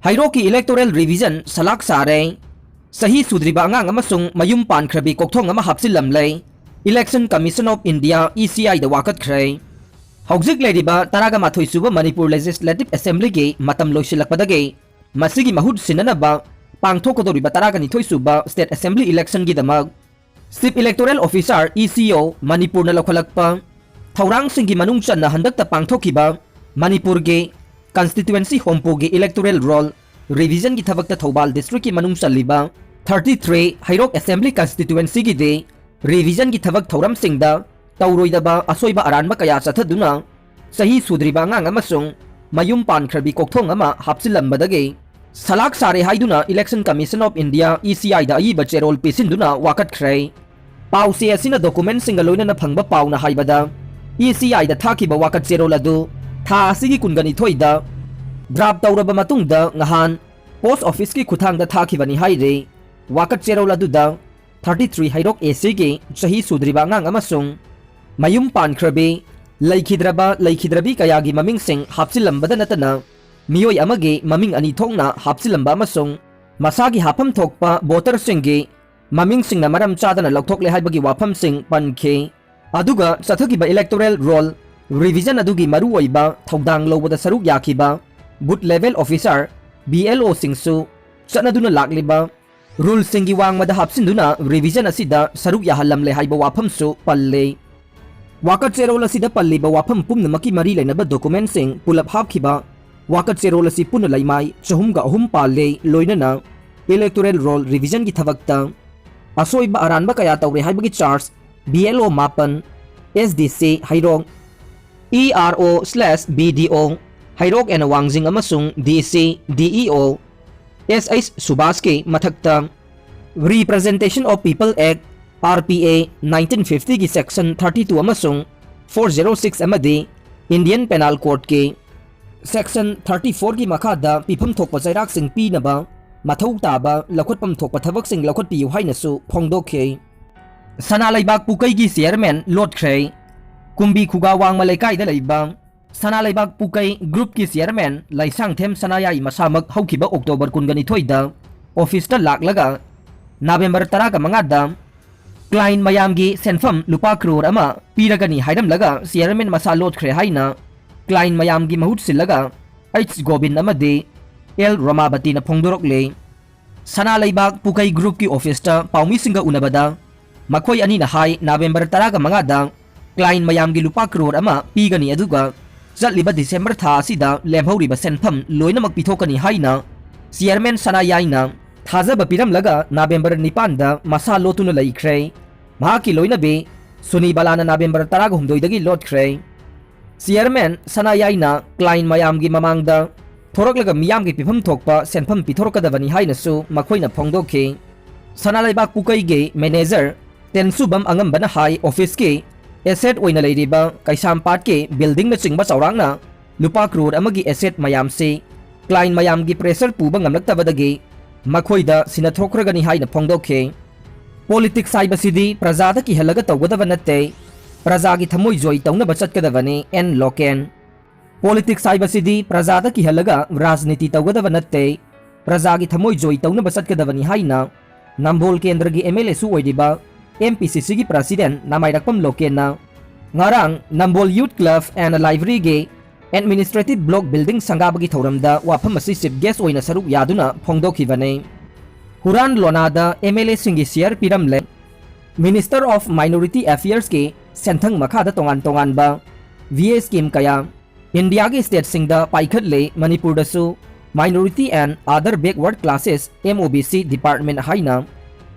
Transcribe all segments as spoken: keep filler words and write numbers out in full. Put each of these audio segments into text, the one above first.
ꯍꯩꯔꯣꯛꯀꯤ electoral revision ꯁꯂꯥꯛ ꯁꯥꯔꯦ꯫ ꯆꯍꯤ ꯁꯨꯗ꯭ꯔꯤꯕ ꯑꯉꯥꯡ ꯑꯃꯁꯨꯡ ꯃꯌꯨꯝ ꯄꯥꯟꯈ꯭ꯔꯕꯤ ꯀꯣꯛꯊꯣꯡ ꯑꯃ ꯍꯥꯞꯆꯤꯜꯂꯝꯂꯦ꯫ Election Commission of India, E C I ꯗ ꯋꯥꯀꯠꯈ꯭ꯔꯦ꯫ ꯍꯧꯖꯤꯛ ꯂꯩꯔꯤꯕ ꯇꯔꯥꯒ ꯃꯥꯊꯣꯏ ꯁꯨꯕ ꯃꯅꯤꯄꯨꯔ Legislative Assembly ꯒꯤ ꯃꯇꯝ ꯂꯣꯏꯁꯤꯜꯂꯛꯄꯗꯒꯤ ꯃꯁꯤꯒꯤ ꯃꯍꯨꯠ ꯁꯤꯟꯅꯅꯕ ꯄꯥꯡꯊꯣꯛꯀꯗꯧꯔꯤꯕ ꯇꯔꯥꯒ ꯅꯤꯊꯣꯏ ꯁꯨꯕ State Assembly Election ꯒꯤꯗꯃꯛ Chief Electoral Officer, E C O, ꯃꯅꯤꯄꯨꯔꯅ ꯂꯧꯈꯠꯂꯛꯄ ꯊꯧꯔꯥꯡꯁꯤꯡꯒꯤ ꯃꯅꯨꯡ ꯆꯟꯅ ꯍꯟꯗꯛꯇ ꯄꯥꯡꯊꯣꯛꯈꯤꯕ ꯃꯅꯤꯄꯨꯔꯒꯤ constituency ꯍꯨꯝꯐꯨꯒꯤ electoral roll revision ꯒꯤ ꯊꯕꯛꯇ ꯊꯧꯕꯥꯜ district ꯀꯤ ꯃꯅꯨꯡ ꯆꯜꯂꯤꯕ thirty three ꯍꯩꯔꯣꯛ Assembly Constituency ꯒꯤꯗꯤ revision ꯒꯤ ꯊꯕꯛ ꯊꯧꯔꯝꯁꯤꯡꯗ ꯇꯧꯔꯣꯏꯗꯕ ꯑꯁꯣꯏꯕ ꯑꯔꯥꯟꯕ ꯀꯌꯥ ꯆꯠꯊꯗꯨꯅ ꯆꯍꯤ ꯁꯨꯗ꯭ꯔꯤꯕ ꯑꯉꯥꯡ ꯑꯃꯁꯨꯡ ꯃꯌꯨꯝ ꯄꯥꯟꯈ꯭ꯔꯕꯤ ꯀꯣꯛꯊꯣꯡ ꯑꯃ ꯍꯥꯞꯆꯤꯜꯂꯝꯕꯗꯒꯤ ꯁꯂꯥꯛ ꯁꯥꯔꯦ ꯍꯥꯏꯗꯨꯅ Election Commission of India, E C I ꯗ ꯑꯏꯕ ꯆꯦꯔꯣꯜ ꯄꯤꯁꯤꯟꯗꯨꯅ ꯋꯥꯀꯠꯈ꯭ꯔꯦ꯫ ꯄꯥꯎꯆꯦ ꯑꯁꯤꯅ document ꯁꯤꯡꯒ ꯂꯣꯏꯅꯅ ꯐꯪꯕ ꯄꯥꯎꯅ ꯍꯥꯏꯕꯗ, E C I ꯗ ꯊꯥꯈꯤꯕ ꯋꯥꯀꯠ ꯆꯦꯔꯣꯜ ꯑꯗꯨ ꯊꯥ ꯑꯁꯤꯒꯤ ꯀꯨꯟꯒ ꯅꯤꯊꯣꯏꯗ draft ꯇꯧꯔꯕ ꯃꯇꯨꯡꯗ ꯉꯍꯥꯟ post office ꯀꯤ ꯈꯨꯠꯊꯥꯡꯗ ꯊꯥꯈꯤꯕꯅꯤ ꯍꯥꯏꯔꯤ꯫ ꯋꯥꯀꯠ ꯆꯦꯔꯣꯜ ꯑꯗꯨꯗ thirty three Heirok A C ꯒꯤ ꯆꯍꯤ ꯁꯨꯗ꯭ꯔꯤꯕ ꯑꯉꯥꯡ ꯑꯃꯁꯨꯡ ꯃꯌꯨꯝ ꯄꯥꯟꯈ꯭ꯔꯕꯤ, ꯂꯩꯈꯤꯗ꯭ꯔꯕ, ꯂꯩꯈꯤꯗ꯭ꯔꯕꯤ ꯀꯌꯥꯒꯤ ꯃꯃꯤꯡꯁꯤꯡ ꯍꯥꯞꯆꯤꯜꯂꯝꯕꯗ ꯅꯠꯇꯅ ꯃꯤꯑꯣꯏ ꯑꯃꯒꯤ ꯃꯃꯤꯡ ꯑꯅꯤ ꯊꯣꯛꯅ ꯍꯥꯞꯆꯤꯜꯂꯝꯕ ꯑꯃꯁꯨꯡ ꯃꯁꯥꯒꯤ ꯍꯥꯞꯐꯝ ꯊꯣꯛꯄ voter ꯁꯤꯡꯒꯤ ꯃꯃꯤꯡꯁꯤꯡꯅ ꯃꯔꯝ ꯆꯥꯗꯅ ꯂꯧꯊꯣꯛꯂꯦ ꯍꯥꯏꯕꯒꯤ ꯋꯥꯐꯝꯁꯤꯡ ꯄꯟꯈꯤ꯫ ꯑꯗꯨꯒ ꯆꯠꯊꯈꯤꯕ electoral roll revision ꯑꯗꯨꯒꯤ ꯃꯔꯨꯑꯣꯏꯕ ꯊꯧꯗꯥꯡ ꯂꯧꯕꯗ ꯁꯔꯨꯛ ꯌꯥꯈꯤꯕ booth level officer, B L O ꯁꯤꯡꯁꯨ ꯆꯠꯅꯗꯨꯅ ꯂꯥꯛꯂꯤꯕ rule ꯁꯤꯡꯒꯤ ꯋꯥꯡꯃꯗ ꯍꯥꯞꯆꯤꯟꯗꯨꯅ revision ꯑꯁꯤꯗ ꯁꯔꯨꯛ ꯌꯥꯍꯜꯂꯝꯂꯦ ꯍꯥꯏꯕ ꯋꯥꯐꯝꯁꯨ ꯄꯜꯂꯤ꯫ ꯋꯥꯀꯠ ꯆꯦꯔꯣꯜ ꯑꯁꯤꯗ ꯄꯜꯂꯤꯕ ꯋꯥꯐꯝ ꯄꯨꯝꯅꯃꯛꯀꯤ ꯃꯔꯤ ꯂꯩꯅꯕ document ꯁꯤꯡ ꯄꯨꯂꯞ ꯍꯥꯞꯈꯤꯕ ꯋꯥꯀꯠ ꯆꯦꯔꯣꯜ ꯑꯁꯤ ꯄꯨꯟꯅ ꯂꯩꯃꯥꯏ ꯆꯍꯨꯝꯒ ꯑꯍꯨꯝ ꯄꯥꯜꯂꯦ, ꯂꯣꯏꯅꯅ electoral roll revision ꯒꯤ ꯊꯕꯛꯇ ꯑꯁꯣꯏꯕ ꯑꯔꯥꯟꯕ ꯀꯌꯥ ꯇꯧꯔꯦ ꯍꯥꯏꯕꯒꯤ charge B L O ꯃꯥꯄꯟ, S D C Heirok, E R O slash B D O Heirok and ꯋꯥꯡꯖꯤꯡ ꯑꯃꯁꯨꯡ D C, D E O, S H ꯁꯨꯕꯥꯁꯀꯤ ꯃꯊꯛꯇ Representation of People Act, R P A, nineteen fifty ꯒꯤ section thirty two ꯑꯃꯁꯨꯡ four zero six ꯑꯃꯗꯤ Indian Penal Code ꯀꯤ section thirty four ꯒꯤ ꯃꯈꯥꯗ ꯄꯤꯐꯝ ꯊꯣꯛꯄ ꯆꯩꯔꯥꯛꯁꯤꯡ ꯄꯤꯅꯕ ꯃꯊꯧ ꯇꯥꯕ ꯂꯧꯈꯠꯐꯝ ꯊꯣꯛꯄ ꯊꯕꯛꯁꯤꯡ ꯂꯧꯈꯠꯄꯤꯌꯨ ꯍꯥꯏꯅꯁꯨ ꯐꯣꯡꯗꯣꯛꯈꯤ꯫ ꯁꯅꯥ ꯂꯩꯕꯥꯛ ꯄꯨꯀꯩꯒꯤ chairman ꯂꯣꯠꯈ꯭ꯔꯦ꯫ ꯀꯨꯝꯕꯤ ꯈꯨꯒꯥ ꯋꯥꯡꯃ ꯂꯩꯀꯥꯏꯗ ꯂꯩꯕ ꯁꯅꯥ ꯂꯩꯕꯥꯛ ꯄꯨꯀꯩ ꯒ꯭ꯔꯨꯞꯀꯤ ꯆꯤꯌꯔꯃꯦꯟ ꯂꯩꯁꯥꯡꯊꯦꯝ ꯁꯅꯥꯌꯥꯏ ꯃꯁꯥꯃꯛ ꯍꯧꯈꯤꯕ ꯑꯣꯛꯇꯣꯕꯔ ꯀꯨꯟꯒ ꯅꯤꯊꯣꯏꯗ ꯑꯣꯐꯤꯁꯇ ꯂꯥꯛꯂꯒ ꯅꯕꯦꯝꯕꯔ ꯇꯔꯥꯒ ꯃꯉꯥꯗ ꯀ꯭ꯂꯥꯏꯟ ꯃꯌꯥꯝꯒꯤ ꯁꯦꯟꯐꯝ ꯂꯨꯄꯥ ꯀ꯭ꯔꯣꯔ ꯑꯃ ꯄꯤꯔꯒꯅꯤ ꯍꯥꯏꯔꯝꯂꯒ ꯆꯤꯌꯔꯃꯦꯟ ꯃꯁꯥ ꯂꯣꯠꯈ꯭ꯔꯦ ꯍꯥꯏꯅ ꯀ꯭ꯂꯥꯏꯟ ꯃꯌꯥꯝꯒꯤ ꯃꯍꯨꯠ ꯁꯤꯜꯂꯒ ꯑꯩꯆ ꯒꯣꯕꯤꯟ ꯑꯃꯗꯤ ꯑꯦꯜ ꯔꯣꯃꯥꯕꯇꯤꯅ ꯐꯣꯡꯗꯣꯔꯛꯂꯦ꯫ ꯁꯅꯥ ꯂꯩꯕꯥꯛ ꯄꯨꯀꯩ ꯒ꯭ꯔꯨꯞꯀꯤ ꯑꯣꯐꯤꯁꯇ ꯄꯥꯎꯃꯤꯁꯤꯡꯒ ꯎꯅꯕꯗ ꯃꯈꯣꯏ ꯑꯅꯤꯅ ꯍꯥꯏ, ꯅꯕꯦꯝꯕꯔ ꯇꯔꯥꯒ ꯃꯉꯥꯗ ꯀ꯭ꯂꯥꯏꯟ ꯃꯌꯥꯝꯒꯤ ꯂꯨꯄꯥ ꯀ꯭ꯔꯣꯔ ꯑꯃ ꯄꯤꯒꯅꯤ, ꯑꯗꯨꯒ ꯆꯠꯂꯤꯕ ꯗꯤꯁꯦꯝꯕꯔ ꯊꯥ ꯑꯁꯤꯗ ꯂꯦꯝꯍꯧꯔꯤꯕ ꯁꯦꯟꯐꯝ ꯂꯣꯏꯅꯃꯛ ꯄꯤꯊꯣꯛꯀꯅꯤ ꯍꯥꯏꯅ ꯆꯤꯌꯔꯃꯦꯟ ꯁꯅꯥꯌꯥꯏꯅ ꯊꯥꯖꯕ ꯄꯤꯔꯝꯂꯒ ꯅꯕꯦꯝꯕꯔ ꯅꯤꯄꯥꯟꯗ ꯃꯁꯥ ꯂꯣꯠꯇꯨꯅ ꯂꯩꯈ꯭ꯔꯦ꯫ ꯃꯍꯥꯛꯀꯤ ꯂꯣꯏꯅꯕꯤ ꯁꯨꯅꯤꯕꯥꯂꯥꯅ ꯅꯕꯦꯝꯕꯔ ꯇꯔꯥꯒ ꯍꯨꯝꯗꯣꯏꯗꯒꯤ ꯂꯣꯠꯈ꯭ꯔꯦ꯫ ꯆꯤꯌꯔꯃꯦꯟ ꯁꯅꯥꯌꯥꯏꯅ ꯀ꯭ꯂꯥꯏꯟ ꯃꯌꯥꯝꯒꯤ ꯃꯃꯥꯡꯗ ꯊꯣꯔꯛꯂꯒ ꯃꯤꯌꯥꯝꯒꯤ ꯄꯤꯐꯝ ꯊꯣꯛꯄ ꯁꯦꯟꯐꯝ ꯄꯤꯊꯣꯔꯛꯀꯗꯕꯅꯤ ꯍꯥꯏꯅꯁꯨ ꯃꯈꯣꯏꯅ ꯐꯣꯡꯗꯣꯛꯈꯤ꯫ ꯁꯅꯥ ꯂꯩꯕꯥꯛ ꯄꯨꯀꯩꯒꯤ ꯃꯦꯅꯦꯖꯔ ꯇꯦꯟꯁꯨꯕꯝ ꯑꯉꯝꯕꯅ ꯍꯥꯏ, ꯑꯣꯐꯤꯁꯀꯤ ꯑꯦꯁꯦꯠ ꯑꯣꯏꯅ ꯂꯩꯔꯤꯕ ꯀꯩꯁꯥꯝꯄꯥꯠꯀꯤ ꯕꯤꯜꯗꯤꯡꯅꯆꯤꯡꯕ ꯆꯥꯎꯔꯥꯛꯅ ꯂꯨꯄꯥ ꯀ꯭ꯔꯣꯔ ꯑꯃꯒꯤ ꯑꯦꯁꯦꯠ ꯃꯌꯥꯝꯁꯤ ꯀ꯭ꯂꯥꯏꯟ ꯃꯌꯥꯝꯒꯤ ꯄ꯭ꯔꯦꯁꯔ ꯄꯨꯕ ꯉꯝꯂꯛꯇꯕꯗꯒꯤ ꯃꯈꯣꯏꯗ ꯁꯤꯟꯅꯊꯣꯛꯈ꯭ꯔꯒꯅꯤ ꯍꯥꯏꯅ ꯐꯣꯡꯗꯣꯛꯈꯤ꯫ ꯄꯣꯂꯤꯇꯤꯛꯁ ꯍꯥꯏꯕꯁꯤꯗꯤ ꯄ꯭ꯔꯖꯥꯗ ꯀꯤꯍꯜꯂꯒ ꯇꯧꯒꯗꯕ ꯅꯠꯇꯦ, ꯄ꯭ꯔꯖꯥꯒꯤ ꯊꯃꯣꯏ ꯖꯣꯏ ꯇꯧꯅꯕ ꯆꯠꯀꯗꯕꯅꯤ, ꯑꯦꯟ ꯂꯣꯀꯦꯟ꯫ ꯄꯣꯂꯤꯇꯤꯛꯁ ꯍꯥꯏꯕꯁꯤꯗꯤ ꯄ꯭ꯔꯖꯥꯗ ꯀꯤꯍꯜꯂꯒ ꯔꯥꯖꯅꯤꯇꯤ ꯇꯧꯒꯗꯕ ꯅꯠꯇꯦ, ꯄ꯭ꯔꯖꯥꯒꯤ ꯊꯃꯣꯏ ꯖꯣꯏ ꯇꯧꯅꯕ ꯆꯠꯀꯗꯕꯅꯤ ꯍꯥꯏꯅ ꯅꯝꯕꯣꯜ ꯀꯦꯟꯗ꯭ꯔꯒꯤ ꯑꯦꯝ ꯑꯦꯜ ꯑꯦꯁꯨ ꯑꯣꯏꯔꯤꯕ ꯑꯦꯝ ꯄꯤ ꯁꯤ ꯁꯤꯒꯤ ꯄ꯭ꯔꯁꯤꯗꯦꯟ ꯅꯃꯥꯏꯔꯛꯄꯝ ꯂꯣꯀꯦꯟꯅ ꯉꯔꯥꯡ ꯅꯝꯕꯣꯜ ꯌꯨꯠ ꯀ꯭ꯂꯕ ꯑꯦꯟ ꯂꯥꯏꯕ꯭ꯔꯦꯔꯤꯒꯤ ꯑꯦꯗꯃꯤꯅꯤꯁꯇ꯭ꯔꯦꯇꯤꯚ ꯕ꯭ꯂꯣꯛ ꯕꯤꯜꯗꯤꯡ ꯁꯪꯒꯥꯕꯒꯤ ꯊꯧꯔꯝꯗ ꯋꯥꯐꯝ ꯑꯁꯤ ꯆꯤꯐ ꯒꯦꯁ ꯑꯣꯏꯅ ꯁꯔꯨꯛ ꯌꯥꯗꯨꯅ ꯐꯣꯡꯗꯣꯛꯈꯤꯕꯅꯤ꯫ ꯍꯨꯔꯥꯟ ꯂꯣꯅꯥꯗ ꯑꯦꯝ ꯑꯦꯜ ꯑꯦꯁꯤꯡꯒꯤ ꯁꯤꯌꯔ ꯄꯤꯔꯝꯂꯦ꯫ Minister of Minority Affairsꯀꯤ ꯁꯦꯟꯊꯪ ꯃꯈꯥꯗ ꯇꯣꯉꯥꯟ ꯇꯣꯉꯥꯟꯕ ꯚꯤ ꯑꯦ ꯁ꯭ꯀꯤꯝ ꯀꯌꯥ ꯏꯟꯗꯤꯌꯥꯒꯤ ꯁ꯭ꯇꯦꯠꯁꯤꯡꯗ ꯄꯥꯏꯈꯠꯂꯦ꯫ ꯃꯅꯤꯄꯨꯔꯗꯁꯨ Minority and Other Backward Classes, M O B C Department ꯍꯥꯏꯅ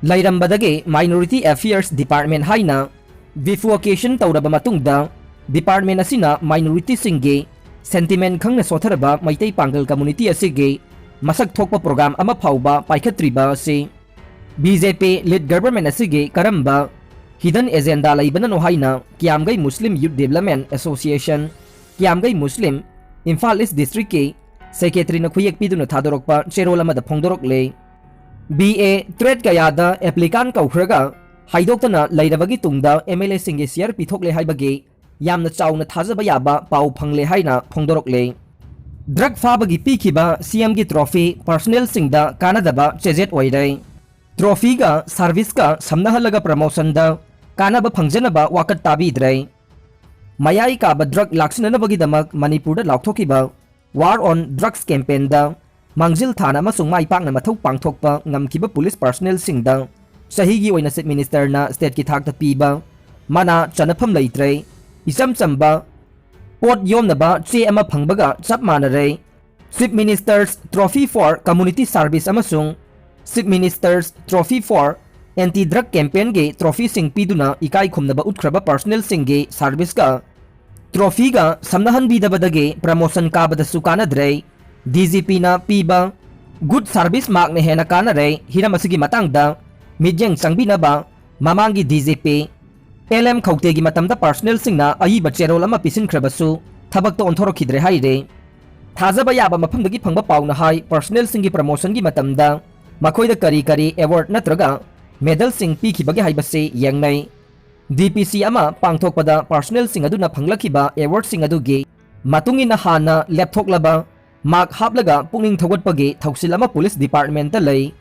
ꯂꯩꯔꯝꯕꯗꯒꯤ Minority Affairs Department ꯍꯥꯏꯅ bifurcation ꯇꯧꯔꯕ ꯃꯇꯨꯡꯗ, ꯗꯤꯄꯥꯔꯠꯃꯦꯟ ꯑꯁꯤꯅ ꯃꯥꯏꯅꯣꯔꯤꯇꯤꯁꯤꯡꯒꯤ ꯁꯦꯟꯇꯤꯃꯦꯟ ꯈꯪꯅ ꯁꯣꯠꯊꯔꯕ ꯃꯩꯇꯩ ꯄꯥꯡꯒꯜ ꯀꯝꯃꯨꯅꯤꯇꯤ ꯑꯁꯤꯒꯤ ꯃꯁꯛ ꯊꯣꯛꯄ ꯄ꯭ꯔꯣꯒ꯭ꯔꯥꯝ ꯑꯃ ꯐꯥꯎꯕ ꯄꯥꯏꯈꯠꯇ꯭ꯔꯤꯕ ꯑꯁꯤ ꯕꯤ ꯖꯦ ꯄꯤ ꯂꯤꯗ ꯒꯚꯔꯟꯃꯦꯟꯠ ꯑꯁꯤꯒꯤ ꯀꯔꯝꯕ ꯍꯤꯗꯟ ꯑꯦꯖꯦꯟꯗꯥ ꯂꯩꯕꯅꯅꯣ ꯍꯥꯏꯅ ꯀꯤꯌꯥꯝꯒꯩ ꯃꯨꯁꯂꯤꯝ ꯌꯨꯠ ꯗꯤꯕꯦꯂꯞꯃꯦꯟꯠ ꯑꯦꯁꯣꯁꯤꯌꯦꯁꯟ, ꯀꯤꯌꯥꯝꯒꯩ ꯃꯨꯁꯂꯤꯝ, ꯏꯝꯐꯥꯜ ꯏꯁ ꯗꯤꯁꯇ꯭ꯔꯤꯛꯀꯤ ꯁꯦꯀ꯭ꯔꯦꯇꯔꯤꯅ ꯈꯨꯌꯦꯛ ꯄꯤꯗꯨꯅ ꯊꯥꯗꯣꯔꯛꯄ ꯆꯦꯔꯣꯜ ꯑꯃꯗ ꯐꯣꯡꯗꯣꯔꯛꯂꯦ꯫ ꯕꯤ ꯑꯦ ꯇ꯭ꯔꯦꯠ ꯀꯌꯥꯗ ꯑꯦꯄ꯭ꯂꯤꯀꯥꯟ ꯀꯧꯈ꯭ꯔꯒ ꯍꯥꯏꯗꯣꯛꯇꯅ ꯂꯩꯔꯕꯒꯤ ꯇꯨꯡꯗ ꯑꯦꯝ ꯑꯦꯜ ꯑꯦꯁꯤꯡꯒꯤ ꯁꯤꯌꯔ ꯄꯤꯊꯣꯛꯂꯦ ꯍꯥꯏꯕꯒꯤ ꯌꯥꯝꯅ ꯆꯥꯎꯅ ꯊꯥꯖꯕ ꯌꯥꯕ ꯄꯥꯎ ꯐꯪꯂꯦ ꯍꯥꯏꯅ ꯐꯣꯡꯗꯣꯔꯛꯂꯦ꯫ ꯗ꯭ꯔꯒ ꯐꯥꯕꯒꯤ ꯄꯤꯈꯤꯕ ꯁꯤ ꯑꯦꯝꯒꯤ ꯇ꯭ꯔꯣꯐꯤ ꯄꯔꯁꯅꯦꯜꯁꯤꯡꯗ ꯀꯥꯟꯅꯗꯕ ꯆꯦꯖꯦꯠ ꯑꯣꯏꯔꯦ꯫ ꯇ꯭ꯔꯣꯐꯤꯒ ꯁꯥꯔꯚꯤꯁꯀ ꯁꯝꯅꯍꯜꯂꯒ ꯄ꯭ꯔꯃꯣꯁꯟꯗ ꯀꯥꯟꯅꯕ ꯐꯪꯖꯅꯕ ꯋꯥꯀꯠ ꯇꯥꯕꯤꯗ꯭ꯔꯦ꯫ ꯃꯌꯥꯏ ꯀꯥꯕ ꯗ꯭ꯔꯒ ꯂꯥꯛꯁꯤꯟꯅꯅꯕꯒꯤꯗꯃꯛ ꯃꯅꯤꯄꯨꯔꯗ ꯂꯥꯎꯊꯣꯛꯈꯤꯕ War on Drugs campaignꯗ ꯃꯥꯡꯖꯤꯜ ꯊꯥꯅ ꯑꯃꯁꯨꯡ ꯃꯥꯏ ꯄꯥꯛꯅ ꯃꯊꯧ ꯄꯥꯡꯊꯣꯛꯄ ꯉꯝꯈꯤꯕ ꯄꯨꯂꯤꯁ ꯄꯔꯁꯅꯦꯜꯁꯤꯡꯗ ꯆꯍꯤꯒꯤ ꯑꯣꯏꯅ ꯆꯤꯐ ꯃꯤꯅꯤꯁꯇꯔꯅ ꯁ꯭ꯇꯦꯠꯀꯤ ꯊꯥꯛꯇ ꯄꯤꯕ ꯃꯅꯥ ꯆꯅꯐꯝ ꯂꯩꯇ꯭ꯔꯦ꯫ ꯏꯆꯝ ꯆꯝꯕ ꯄꯣꯠ ꯌꯣꯝꯅꯕ ꯆꯦ ꯑꯃ ꯐꯪꯕꯒ ꯆꯞ ꯃꯥꯟꯅꯔꯦ꯫ Chief Minister's Trophy for Community Service ꯑꯃꯁꯨꯡ Chief Minister's Trophy for Anti Drug Campaignꯒꯤ ꯇ꯭ꯔꯣꯐꯤꯁꯤꯡ ꯄꯤꯗꯨꯅ ꯏꯀꯥꯏ ꯈꯨꯝꯅꯕ ꯎꯠꯈ꯭ꯔꯕ ꯄꯔꯁꯅꯦꯜꯁꯤꯡꯒꯤ ꯁꯥꯔꯚꯤꯁꯀ ꯇ꯭ꯔꯣꯐꯤꯒ ꯁꯝꯅꯍꯟꯕꯤꯗꯕꯗꯒꯤ ꯄ꯭ꯔꯃꯣꯁꯟ ꯀꯥꯕꯗꯁꯨ ꯀꯥꯟꯅꯗ꯭ꯔꯦ꯫ ꯗꯤ ꯖꯤ ꯄꯤꯅ ꯄꯤꯕ ꯒꯨꯗ ꯁꯥꯔꯚꯤꯁ ꯃꯥꯔꯛꯅ ꯍꯦꯟꯅ ꯀꯥꯟꯅꯔꯦ꯫ ꯍꯤꯔꯝ ꯑꯁꯤꯒꯤ ꯃꯇꯥꯡꯗ ꯃꯤꯠꯌꯦꯡ ꯆꯪꯕꯤꯅꯕ ꯃꯃꯥꯡꯒꯤ D G P L M ꯈꯧꯇꯦꯒꯤ ꯃꯇꯝꯗ ꯄꯔꯁꯅꯦꯜꯁꯤꯡꯅ ꯑꯏꯕ ꯆꯦꯔꯣꯜ ꯑꯃ ꯄꯤꯁꯤꯟꯈ꯭ꯔꯕꯁꯨ ꯊꯕꯛꯇ ꯑꯣꯟꯊꯣꯔꯛꯈꯤꯗ꯭ꯔꯦ ꯍꯥꯏꯔꯦ꯫ ꯊꯥꯖꯕ ꯌꯥꯕ ꯃꯐꯝꯗꯒꯤ ꯐꯪꯕ ꯄꯥꯎꯅ ꯍꯥꯏ, ꯄꯔꯁꯅꯦꯜꯁꯤꯡꯒꯤ ꯄ꯭ꯔꯃꯣꯁꯟꯒꯤ ꯃꯇꯝꯗ ꯃꯈꯣꯏꯗ ꯀꯔꯤ ꯀꯔꯤ ꯑꯦꯋꯥꯔꯗ ꯅꯠꯇ꯭ꯔꯒ ꯃꯦꯗꯜꯁꯤꯡ ꯄꯤꯈꯤꯕꯒꯦ ꯍꯥꯏꯕꯁꯤ ꯌꯦꯡꯅꯩ꯫ ꯗꯤ ꯄꯤ ꯁꯤ ꯑꯃ ꯄꯥꯡꯊꯣꯛꯄꯗ ꯄꯔꯁꯅꯦꯜꯁꯤꯡ ꯑꯗꯨꯅ ꯐꯪꯂꯛꯈꯤꯕ ꯑꯦꯋꯥꯔꯗꯁꯤꯡ ꯑꯗꯨꯒꯤ ꯃꯇꯨꯡ ꯏꯟꯅ ꯍꯥꯟꯅ ꯂꯦꯞꯊꯣꯛꯂꯕ ꯃꯥꯔꯛ ꯍꯥꯞꯂꯒ ꯄꯨꯛꯅꯤꯡ ꯊꯧꯒꯠꯄꯒꯤ ꯊꯧꯁꯤꯜ ꯑꯃ ꯄꯨꯂꯤꯁ ꯗꯤꯄꯥꯔꯠꯃꯦꯟꯇ ꯂꯩ꯫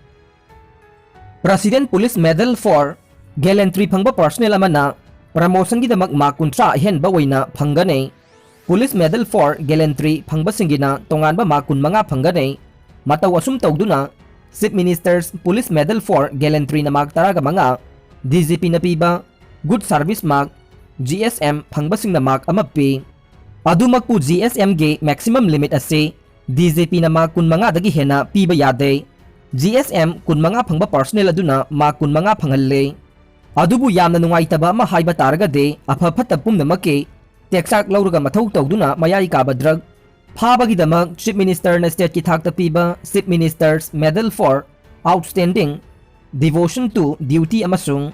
President Police Medal for Gallantry ꯐꯪꯕ ꯄꯔꯁꯅꯦꯜ ꯑꯃꯅ ꯄ꯭ꯔꯃꯣꯁꯟꯒꯤꯗꯃꯛ ꯃꯥꯔꯛ ꯀꯨꯟꯊ꯭ꯔꯥ ꯑꯍꯦꯟꯕ ꯑꯣꯏꯅ ꯐꯪꯒꯅꯤ꯫ Police Medal for Gallantry ꯐꯪꯕꯁꯤꯡꯒꯤꯅ ꯇꯣꯉꯥꯟꯕ ꯃꯥꯔꯛ ꯀꯨꯟꯃꯉꯥ ꯐꯪꯒꯅꯤ꯫ ꯃꯇꯧ ꯑꯁꯨꯝ ꯇꯧꯗꯨꯅ Chief Minister's Police Medal for Gallantryꯅ ꯃꯥꯔꯛ ꯇꯔꯥꯒ ꯃꯉꯥ, ꯗꯤ ꯖꯤ ꯄꯤꯅ ꯄꯤꯕ Good Service Mark, G S M, ꯐꯪꯕꯁꯤꯡꯅ ꯃꯥꯔꯛ ꯑꯃ ꯄꯤ꯫ ꯑꯗꯨꯃꯛꯄꯨ ꯖꯤ ꯑꯦꯁ ꯑꯦꯝꯒꯤ ꯃꯦꯛꯁꯤꯃꯝ ꯂꯤꯃꯤꯠ ꯑꯁꯤ ꯗꯤ ꯖꯤ ꯄꯤꯅ ꯃꯥꯔꯛ ꯀꯨꯟꯃꯉꯥꯗꯒꯤ ꯍꯦꯟꯅ ꯄꯤꯕ ꯌꯥꯗꯦ꯫ ꯖꯤ ꯑꯦꯁ ꯑꯦꯝ ꯀꯨꯟꯃꯉꯥ ꯐꯪꯕ ꯄꯔꯁꯅꯦꯜ ꯑꯗꯨꯅ ꯃꯥꯔꯛ ꯀꯨꯟꯃꯉꯥ ꯐꯪꯍꯜꯂꯦ꯫ ꯑꯗꯨꯕꯨ ꯌꯥꯝꯅ ꯅꯨꯡꯉꯥꯏꯇꯕ ꯑꯃ ꯍꯥꯏꯕ ꯇꯥꯔꯒꯗꯤ, ꯑꯐ ꯐꯠꯇ ꯄꯨꯝꯅꯃꯛꯀꯤ ꯇꯦꯛꯆꯥꯛ ꯂꯧꯔꯒ ꯃꯊꯧ ꯇꯧꯗꯨꯅ ꯃꯌꯥꯏ ꯀꯥꯕ ꯗ꯭ꯔꯒ ꯐꯥꯕꯒꯤꯗꯃꯛ ꯆꯤꯐ ꯃꯤꯅꯤꯁꯇꯔꯅ ꯁ꯭ꯇꯦꯠꯀꯤ ꯊꯥꯛꯇ ꯄꯤꯕ Chief Minister's Medal for Outstanding Devotion to Duty ꯑꯃꯁꯨꯡ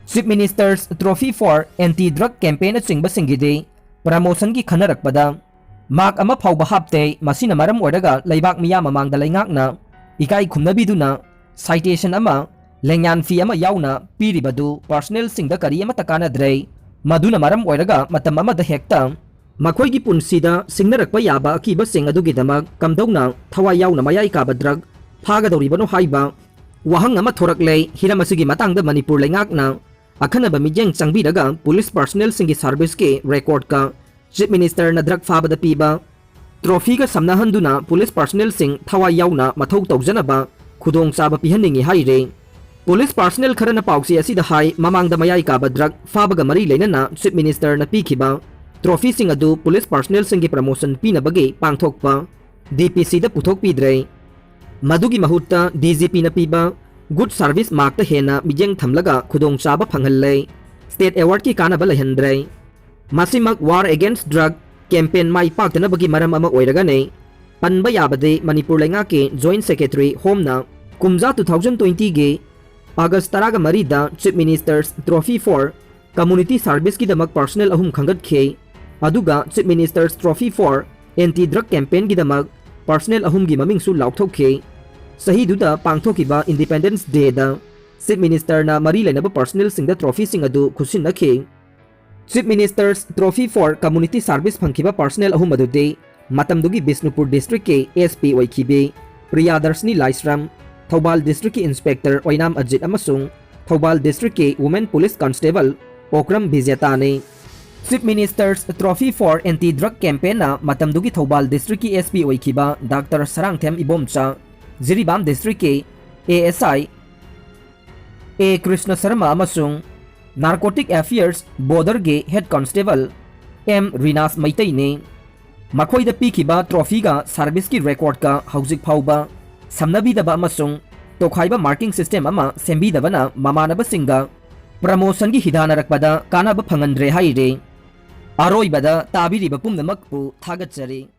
Chief Minister's Trophy for Anti Drug Campaign ꯑꯆꯤꯡꯕꯁꯤꯡꯒꯤꯗꯤ ꯄ꯭ꯔꯃꯣꯁꯟꯒꯤ ꯈꯟꯅꯔꯛꯄꯗ ꯃꯥꯔꯛ ꯑꯃ ꯐꯥꯎꯕ ꯍꯥꯞꯇꯦ꯫ ꯃꯁꯤꯅ ꯃꯔꯝ ꯑꯣꯏꯔꯒ ꯂꯩꯕꯥꯛ ꯃꯤꯌꯥꯝ ꯃꯃꯥꯡꯗ ꯂꯩꯉꯥꯛꯅ ꯏꯀꯥꯏ ꯈꯨꯝꯅꯕꯤꯗꯨꯅ ꯁꯥꯏꯇꯦꯁꯟ ꯑꯃ, ꯂꯦꯡꯌꯥꯟ ꯐꯤ ꯑꯃ ꯌꯥꯎꯅ ꯄꯤꯔꯤꯕꯗꯨ ꯄꯔꯁꯅꯦꯜꯁꯤꯡꯗ ꯀꯔꯤ ꯑꯃꯠꯇ ꯀꯥꯟꯅꯗ꯭ꯔꯦ꯫ ꯃꯗꯨꯅ ꯃꯔꯝ ꯑꯣꯏꯔꯒ ꯃꯇꯝ ꯑꯃꯗ ꯍꯦꯛꯇ ꯃꯈꯣꯏꯒꯤ ꯄꯨꯟꯁꯤꯗ ꯁꯤꯡꯅꯔꯛꯄ ꯌꯥꯕ ꯑꯀꯤꯕꯁꯤꯡ ꯑꯗꯨꯒꯤꯗꯃꯛ ꯀꯝꯗꯧꯅ ꯊꯋꯥꯏ ꯌꯥꯎꯅ ꯃꯌꯥꯏ ꯀꯥꯕ ꯗ꯭ꯔꯒ ꯐꯥꯒꯗꯧꯔꯤꯕꯅꯣ ꯍꯥꯏꯕ ꯋꯥꯍꯪ ꯑꯃ ꯊꯣꯔꯛꯂꯦ꯫ ꯍꯤꯔꯝ ꯑꯁꯤꯒꯤ ꯃꯇꯥꯡꯗ ꯃꯅꯤꯄꯨꯔ ꯂꯩꯉꯥꯛꯅ ꯑꯈꯟꯅꯕ ꯃꯤꯠꯌꯦꯡ ꯆꯪꯕꯤꯔꯒ ꯄꯨꯂꯤꯁ ꯄꯥꯔꯁꯅꯦꯜꯁꯤꯡꯒꯤ ꯁꯥꯔꯚꯤꯁꯀꯤ ꯔꯦꯀꯣꯔꯗꯀ ꯆꯤꯐ ꯃꯤꯅꯤꯁꯇꯔꯅ ꯗ꯭ꯔꯒ ꯐꯥꯕꯗ ꯄꯤꯕ ꯇ꯭ꯔꯣꯐꯤꯒ ꯁꯝꯅꯍꯟꯗꯨꯅ ꯄꯨꯂꯤꯁ ꯄꯥꯔꯁꯅꯦꯜꯁꯤꯡ ꯊꯋꯥꯏ ꯌꯥꯎꯅ ꯃꯊꯧ ꯇꯧꯖꯅꯕ ꯈꯨꯗꯣꯡꯆꯥꯕ ꯄꯤꯍꯟꯅꯤꯡꯏ ꯍꯥꯏꯔꯤ꯫ ꯄꯨꯂꯤꯁ ꯄꯥꯔꯁꯅꯦꯜ ꯈꯔꯅ ꯄꯥꯎꯆꯦ ꯑꯁꯤꯗ ꯍꯥꯏ, ꯃꯃꯥꯡꯗ ꯃꯌꯥꯏ ꯀꯥꯕ ꯗ꯭ꯔꯒ ꯐꯥꯕꯒ ꯃꯔꯤ ꯂꯩꯅꯅ ꯆꯤꯐ ꯃꯤꯅꯤꯁꯇꯔꯅ ꯄꯤꯈꯤꯕ ꯇ꯭ꯔꯣꯐꯤꯁꯤꯡ ꯑꯗꯨ ꯄꯨꯂꯤꯁ ꯄꯥꯔꯁꯅꯦꯜꯁꯤꯡꯒꯤ ꯄ꯭ꯔꯃꯣꯁꯟ ꯄꯤꯅꯕꯒꯤ ꯄꯥꯡꯊꯣꯛꯄ ꯗꯤ ꯄꯤ ꯁꯤꯗ ꯄꯨꯊꯣꯛꯄꯤꯗ꯭ꯔꯦ꯫ ꯃꯗꯨꯒꯤ ꯃꯍꯨꯠꯇ ꯗꯤ ꯖꯤ ꯄꯤꯅ ꯄꯤꯕ ꯒꯨꯗ ꯁꯥꯔꯚꯤꯁ ꯃꯥꯔꯛꯇ ꯍꯦꯟꯅ ꯃꯤꯠꯌꯦꯡ ꯊꯝꯂꯒ ꯈꯨꯗꯣꯡꯆꯥꯕ ꯐꯪꯍꯜꯂꯦ꯫ ꯁ꯭ꯇꯦꯠ ꯑꯦꯋꯥꯔꯗꯀꯤ ꯀꯥꯟꯅꯕ ꯂꯩꯍꯟꯗ꯭ꯔꯦ꯫ ꯃꯁꯤꯃꯛ ꯋꯥꯔ ꯑꯦꯒꯦꯟꯁ ꯗ꯭ꯔꯒ ꯀꯦꯝꯄꯦꯟ ꯃꯥꯏ ꯄꯥꯛꯇꯅꯕꯒꯤ ꯃꯔꯝ ꯑꯃ ꯑꯣꯏꯔꯒꯅꯤ꯫ ꯄꯟꯕ ꯌꯥꯕꯗꯤ ꯃꯅꯤꯄꯨꯔ ꯂꯩꯉꯥꯛꯀꯤ ꯖꯣꯏꯟꯠ ꯁꯦꯀ꯭ꯔꯦꯇꯔꯤ ꯍꯣꯝꯅ ꯀꯨꯝꯖꯥ ꯇꯨ ꯊꯥꯎꯖꯟ ꯇ꯭ꯋꯦꯟꯇꯤꯒꯤ ꯑꯥꯒꯁ ꯇꯔꯥꯒ ꯃꯔꯤꯗ chief minister's trophy for community ꯁꯥꯔꯚꯤꯁꯀꯤꯗꯃꯛ ꯄꯥꯔꯁꯅꯦꯜ ꯑꯍꯨꯝ ꯈꯟꯒꯠꯈꯤ꯫ ꯑꯗꯨꯒ chief minister's trophy for anti drug ꯀꯦꯝꯄꯦꯟꯒꯤꯗꯃꯛ ꯄꯥꯔꯁꯅꯦꯜ ꯑꯍꯨꯝꯒꯤ ꯃꯃꯤꯡꯁꯨ ꯂꯥꯎꯊꯣꯛꯈꯤ꯫ ꯆꯍꯤꯗꯨꯗ ꯄꯥꯡꯊꯣꯛꯈꯤꯕ ꯏꯟꯗꯤꯄꯦꯟꯗꯦꯟꯁ ꯗꯦꯗ ꯆꯤꯐ ꯃꯤꯅꯤꯁꯇꯔꯅ ꯃꯔꯤ ꯂꯩꯅꯕ ꯄꯥꯔꯁꯅꯦꯜꯁꯤꯡꯗ ꯇ꯭ꯔꯣꯐꯤꯁꯤꯡ ꯑꯗꯨ ꯈꯨꯠꯁꯤꯟꯅꯈꯤ꯫ Chief minister's trophy for community service ꯐꯪꯈꯤꯕ ꯄꯥꯔꯁꯅꯦꯜ ꯑꯍꯨꯝ ꯑꯗꯨꯗꯤ ꯃꯇꯝꯗꯨꯒꯤ ꯕꯤꯁꯅꯨꯄꯨꯔ ꯗꯤꯁꯇ꯭ꯔꯤꯛꯀꯤ ꯑꯦꯁ ꯄꯤ ꯑꯣꯏꯈꯤꯕꯤ ꯄ꯭ꯔꯤꯌꯥꯗꯔꯁꯅꯤ ꯂꯥꯏꯁ꯭ꯔꯝ, ꯊꯧꯕꯥꯜ ꯗꯤꯁꯇ꯭ꯔꯤꯛꯀꯤ ꯏꯟꯁꯄꯦꯛꯇꯔ ꯑꯣꯏꯅꯥꯝ ꯑꯖꯤꯠ ꯑꯃꯁꯨꯡ ꯊꯧꯕꯥꯜ ꯗꯤꯁꯇ꯭ꯔꯤꯛꯀꯤ ꯋꯨꯃꯦꯟ ꯄꯨꯂꯤꯁ ꯀꯟꯁꯇꯦꯕꯜ ꯑꯣꯀ꯭ꯔꯝ ꯕꯤꯖꯦꯇꯥꯅꯤ꯫ Chief minister's trophy for anti drug ꯀꯦꯝꯄꯦꯟꯅ ꯃꯇꯝꯗꯨꯒꯤ ꯊꯧꯕꯥꯜ ꯗꯤꯁꯇ꯭ꯔꯤꯛꯀꯤ ꯑꯦꯁ ꯄꯤ ꯑꯣꯏꯈꯤꯕ ꯗꯥꯛꯇꯔ ꯁꯔꯥꯡꯊꯦꯝ ꯏꯕꯣꯝꯆꯥ, ꯖꯤꯔꯤꯕꯥꯝ ꯗꯤꯁꯇ꯭ꯔꯤꯛꯀꯤ A S I A Krishna Sharma ꯑꯃꯁꯨꯡ ꯅꯥꯔꯀꯣꯇꯤꯛ ꯑꯦꯐꯤꯌꯔꯁ ꯕꯣꯔꯗꯔꯒꯤ ꯍꯦꯗ ꯀꯟꯁꯇꯦꯕꯜ ꯑꯦꯝ ꯔꯤꯅꯥꯁ ꯃꯩꯇꯩꯅꯤ꯫ ꯃꯈꯣꯏꯗ ꯄꯤꯈꯤꯕ ꯇ꯭ꯔꯣꯐꯤꯒ ꯁꯥꯔꯚꯤꯁꯀꯤ ꯔꯦꯀꯣꯔꯗꯀ ꯍꯧꯖꯤꯛ ꯐꯥꯎꯕ ꯁꯝꯅꯕꯤꯗꯕ ꯑꯃꯁꯨꯡ ꯇꯣꯈꯥꯏꯕ ꯃꯥꯔꯀꯤꯡ ꯁꯤꯁꯇꯦꯝ ꯑꯃ ꯁꯦꯝꯕꯤꯗꯕꯅ ꯃꯃꯥꯟꯅꯕꯁꯤꯡꯒ ꯄ꯭ꯔꯃꯣꯁꯟꯒꯤ ꯍꯤꯗꯥꯟꯅꯔꯛꯄꯗ ꯀꯥꯟꯅꯕ ꯐꯪꯍꯟꯗ꯭ꯔꯦ ꯍꯥꯏꯔꯤ꯫ ꯑꯔꯣꯏꯕꯗ ꯇꯥꯕꯤꯔꯤꯕ ꯄꯨꯝꯅꯃꯛꯄꯨ ꯊꯥꯒꯠꯆꯔꯤ꯫